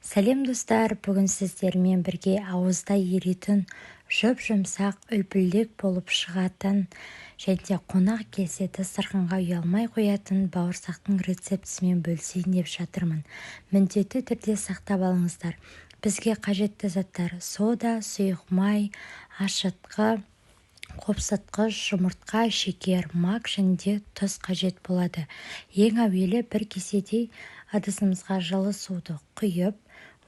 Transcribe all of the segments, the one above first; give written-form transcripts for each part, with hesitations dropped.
Сәлем, достар! Бүгін сіздермен бірге ауызда еритін, жұп-жұмсақ, үлпілдек болып шығатын және де қонақ келсе, дастарханға ұялмай қоятын бауырсақтың рецептісімен бөлісейін деп жатырмын. Міндетті түрде сақтап алыңыздар. Бізге қажетті заттар: сода, сұйық май, ашытқы, қопсытқыш, жұмыртқа, шекер, мак және де тұз қажет болады. Ең әуелі бір кеседей ыдысымызға жылы суды құйып,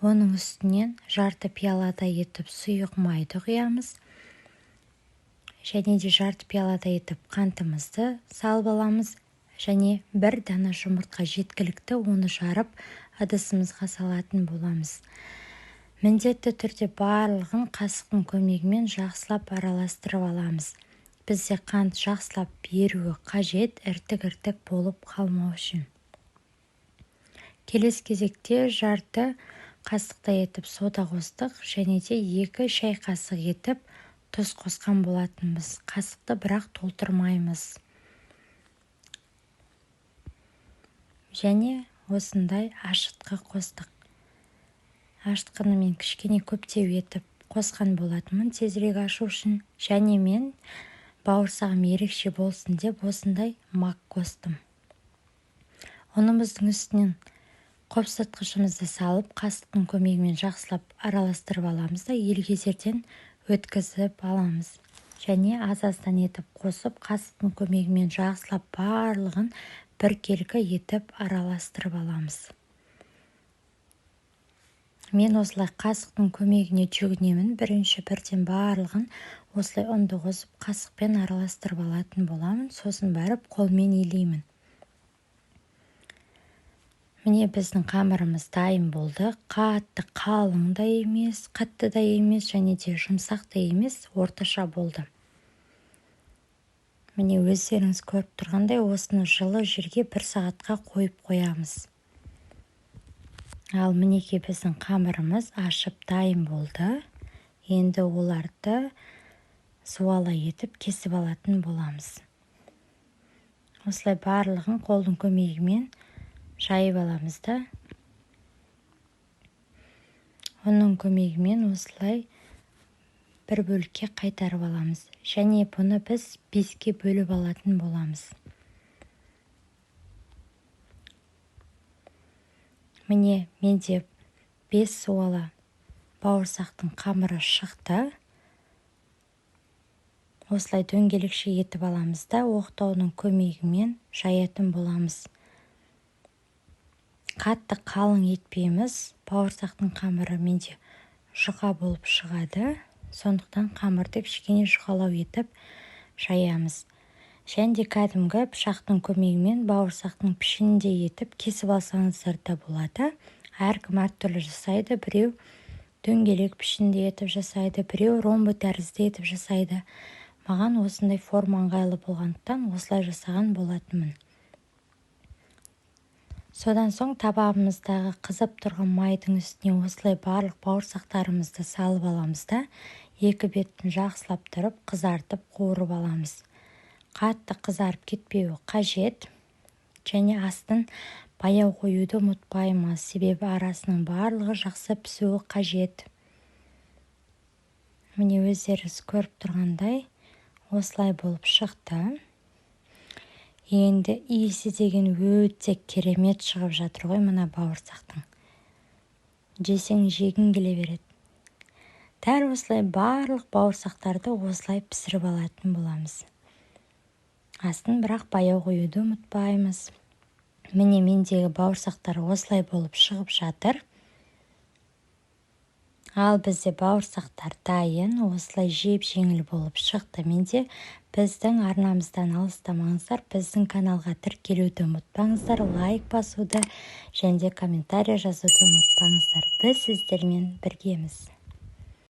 оның үстінен жарты пиаладай етіп сұйық майды құямыз және де жарты пиаладай етіп қантымызды салып аламыз және бір дана жұмыртқа жеткілікті, оны жарып, ыдысымызға салатын боламыз. Міндетті түрде барлығын қасықтың көмегімен жақсылап араластырып аламыз. Бізде қант жақсылап еруі қажет, іртік-іртік болып қалмау үшін. Келесі кезекте жарты қасықтай етіп сода қостық және де 2 шай қасық етіп тұз қосқан болатынбыз. Қасықты бірақ толтырмаймыз. Және осындай ашытқы қостық. Ашытқыны мен кішкене көптеу етіп қосқан болатынмын, тезірек ашу үшін. Және мен бауырсағым ерекше болсын деп осындай мак қостым. Ұнымыздың үстінен қопсытқышымызды салып, қасықтың көмегімен жақсылап араластырып аламыз да, елгезерден өткізіп аламыз. Және аз-аздан етіп қосып, қасықтың көмегімен жақсылап барлығын біркелкі етіп араластырып аламыз. Мен осылай қасықтың көмегіне жүгінемін. Бірінші бірден барлығын осылай ұнды қосып, қасықпен араластырып алатын боламын, сосын барып қолмен илеймін. Міне, біздің қамырымыз дайын болды. Қатты қалың да емес, қатты да емес және де жұмсақ та емес, орташа болды. Міне, өздеріңіз көріп тұрғандай, осыны жылы жерге бір сағатқа қойып қоямыз. Ал мінекей, біздің қамырымыз ашып дайын болды. Енді оларды суала етіп кесіп алатын боламыз. Осылай барлығын қолдың көмегімен жайып аламыз да, оның көмегімен осылай бір бөлікке қайтарып аламыз. Және бұны біз беске бөліп алатын боламыз. Міне, менде бес суала бауырсақтың қамыры шықты. Осылай дөңгелекше етіп аламыз да, оқтауның көмегімен жаятын боламыз. Қатты қалың етпейміз. Бауырсақтың қамыры менде жұқа болып шығады, сондықтан қамырды кішкене жұқалау етіп жаямыз. Және де кәдімгі пышақтың көмегімен бауырсақтың пішініндей етіп кесіп алсаңыздар да болады. Әркім әртүрлі жасайды: біреу дөңгелек пішінде етіп жасайды, біреу ромбы тәрізді етіп жасайды. Маған осындай форма ыңғайлы болғандықтан, осылай жасаған болатынмын. Содан соң табамыздағы қызып тұрған майдың үстіне осылай барлық бауырсақтарымызды салып аламыз да, екі бетін жақсылап тұрып қызартып, қуырып аламыз. Қатты қызарып кетпеуі қажет және астын баяу қоюды ұмытпаймыз, себебі арасының барлығы жақсы пісуі қажет. Міне, өздеріңіз көріп тұрғандай, осылай болып шықты. Енді иісі деген өте керемет шығып жатыр ғой мына бауырсақтың. Жесең, жегің келе береді. Дәл осылай барлық бауырсақтарды осылай пісіріп алатын боламыз. Астын бірақ баяу қоюды ұмытпаймыз. Міне, мендегі бауырсақтар осылай болып шығып жатыр. Ал бізде бауырсақтар дайын, осылай жеп жеңіл болып шықты менде. Біздің арнамыздан алыстамаңыздар, біздің каналға тіркелуді ұмытпаңыздар, лайк басуды және де комментарий жазуды ұмытпаңыздар. Біз сіздермен біргеміз.